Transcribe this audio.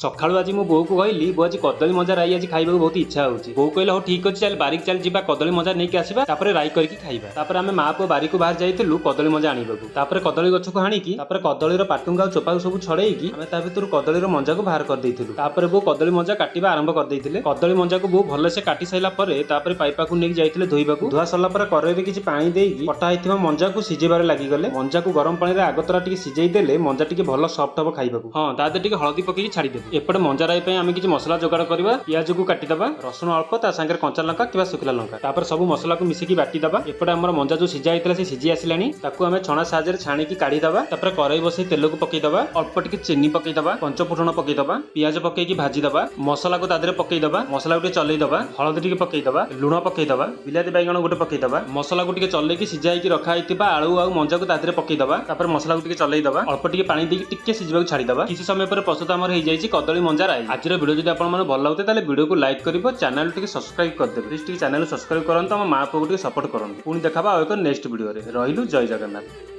ସକାଳୁ ଆଜି ମୁଁ ବୋଉକୁ କହିଲି, ବୋଉ, ଆଜି କଦଳୀ ମଞ୍ଜା ରାଇ ଆଜି ଖାଇବାକୁ ବହୁତ ଇଚ୍ଛା ହଉଛି। ବୋଉ କହିଲା, ହଉ ଠିକ ଅଛି, ଚାଲ ବାରିକି ଚାଲ ଯିବା, କଦଳୀ ମଞ୍ଜା ନେଇକି ଆସିବା, ତାପରେ ରାଇ କରିକି ଖାଇବା। ତାପରେ ଆମେ ମା ପୁଅ ବାରିକୁ ବାହାରି ଯାଇଥିଲୁ କଦଳୀ ମଞ୍ଜା ଆଣିବାକୁ। ତାପରେ କଦଳୀ ଗଛକୁ ହାଣିକି, ତାପରେ କଦଳୀର ପାଟୁଙ୍ଗା ଆଉ ଚୋପାକୁ ସବୁ ଛଡେଇକି ଆମେ ତା ଭିତରୁ କଦଳୀର ମଞ୍ଜାକୁ ବାହାର କରିଦେଇଥିଲୁ। ତାପରେ ବୋଉ କଦଳୀ ମଞ୍ଜା କାଟିବା ଆରମ୍ଭ କରିଦେଇଥିଲେ। କଦଳୀ ମଞ୍ଜାକୁ ବୋଉ ଭଲସେ କାଟି ସାରିଲା ପରେ ତାପରେ ପାଇପାକୁ ନେଇକି ଯାଇଥିଲେ ଧୋଇବାକୁ। ଧୁଆ ସରିଲା ପରେ କରେଇରେ କିଛି ପାଣି ଦେଇକି କଟା ହେଇଥିବା ମଞ୍ଜାକୁ ସିଝେଇବାରେ ଲାଗିଗଲେ। ମଞ୍ଜାକୁ ଗରମ ପାଣିରେ ଆଗତରା ଟିକେ ସିଝେଇ ଦେଲେ ମଞ୍ଜା ଟିକେ ଭଲ ସଫ୍ଟ ହବ ଖାଇବାକୁ। ହଁ, ତା ଦେହରେ ଟିକେ ହଳଦୀ ପକେଇକି ଛାଡ଼ିଦେବୁ। ଏପଟେ ମଞ୍ଜା ରାଇ ପାଇଁ ଆମେ କିଛି ମସଲା ଯୋଗାଡ଼ କରିବା। ପିଆଜକୁ କାଟିଦବା, ରସୁଣ ଅଳ୍ପ, ତା ସାଙ୍ଗରେ କଞ୍ଚା ଲଙ୍କା କିମ୍ବା ଶୁଖିଲା ଲଙ୍କା। ତାପରେ ସବୁ ମସଲାକୁ ମିଶିକି ବାଟିଦବା। ଏପଟେ ଆମର ମଞ୍ଜା ଯୋଉ ସିଝା ହେଇଥିଲା, ସେ ସିଝି ଆସିଲାଣି। ତାକୁ ଆମେ ଛଣା ସାହାଯ୍ୟରେ ଛାଣିକି କାଢିଦବା। ତାପରେ କରେଇ ବସେଇ ତେଲକୁ ପକେଇଦବା, ଅଳ୍ପ ଟିକେ ଚିନି ପକେଇଦବା, ପଞ୍ଚ ଫୁଟଣ ପକେଇଦବା, ପିଆଜ ପକେଇକି ଭାଜିଦବା, ମସଲାକୁ ତା ଦେହରେ ପକେଇଦବା, ମସଲାକୁ ଟିକେ ଚଲେଇଦବା, ହଳଦୀ ଟିକେ ପକେଇଦବା, ଲୁଣ ପକେଇଦବା, ବିଲାତି ବାଇଗଣ ଗୋଟେ ପକେଇଦବା। ମସଲାକୁ ଟିକେ ଚଲେଇକି ସିଝା ହେଇକି ରଖା ହେଇଥିବା ଆଳୁ ଆଉ ମଞ୍ଜାକୁ ତା ଦେହରେ ପକେଇଦବା। ତାପରେ ମସଲାକୁ ଟିକେ ଚଲେଇଦବା, ଅଳ୍ପ ଟିକେ ପାଣି ଦେଇକି ଟିକେ ସିଝିବାକୁ ଛାଡ଼ିଦବା। କିଛି ସମୟ ପରେ ପ୍ରସ୍ତୁତ ଆମର ହେଇଯାଇଛି କଦଳୀ ମଞ୍ଜା ରାଇ। ଆଜିର ଭିଡ଼ିଓ ଯଦି ଆପଣମାନଙ୍କୁ ଭଲ ଲାଗୁଥାଏ, ତାହେଲେ ଭିଡ଼ିଓକୁ ଲାଇକ୍ କରିବ, ଚ୍ୟାନେଲ ଟିକେ ସବସ୍କ୍ରାଇବ କରିଦେବେ। ପ୍ଲିଜ୍ ଟିକେ ଚ୍ୟାନେଲ ସବସ୍କ୍ରାଇବ କରନ୍ତୁ, ଆମ ମା ପୁଅକୁ ଟିକେ ସପୋର୍ଟ କରନ୍ତୁ। ପୁଣି ଦେଖାବା ଆଉ ଏକ ନେକ୍ସଟ ଭିଡ଼ିଓରେ। ରହିଲୁ, ଜୟ ଜଗନ୍ନାଥ।